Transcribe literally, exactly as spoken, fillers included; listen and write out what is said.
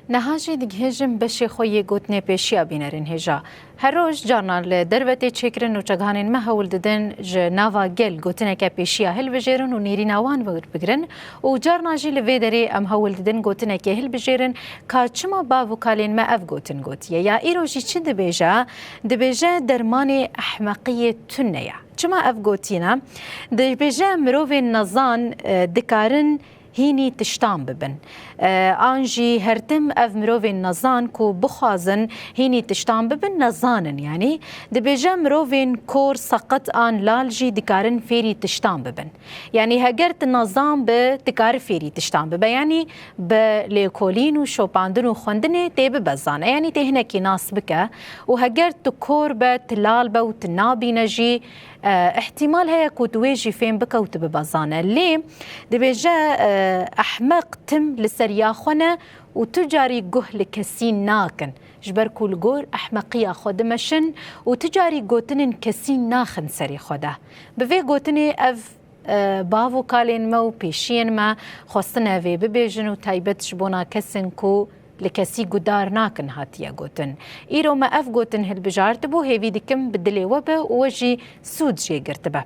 Niha jî digihêjim beşê xwe yê gotinê pêşiya bînerên hêja. Her roj carna li derve tê çêkirin û çekhanên me hewl didin ji nava gel gotineke pêşiya hilbijêrin û nêrîna wan werbigirin û carna jî li vê derê em hewl didin gotinekê hilbijêrin ka çima bav û kalên me ev gotin gotiye. Ya îro jî çi dibêje? Dibêje dermanê ehmeqiyê tune ye. Çima ev gotîne? Dibêje mirovên nezan, e, dikarin hînî tiştan bibin. E, an jî her tim ev mirovên nezan ku bixwazin hînî tiştan bibin, nezan in. Yanî dibêje mirovên kor, seqet an lal jî dikarin fêrî tiştan bibin. Yanî heger tu nezan bi, tu kari fêrî tiştan bibe. Yanî bi lêkolîn û şopandin û xwendinê tê bibe zane. Yanî tê hinekî nas bike û heger tu kor be, tu lal be û tu nabîne jî, e, îhtîmal heye ku tu wê jî fêm bike û tu bibe zane. Lê dibêje, e, ehmeq tim li ser ya xwe ne û tu carî guh li kesî nakin. Ji ber ku li gor ehmeqiya xwe dimeşin û tu carî gotinên kesî naxin serê xwe de. Bi vê gotinê ev, e, bav û kalên me û pêşiyên me xwestine vê bibêjin û taybet ji bona kesên ku li kesî gudar nakin hatiye gotin. Îro me ev gotin hilbijartibû, hêvî dikim bi dilê we be û we jî sûd jê girtibe.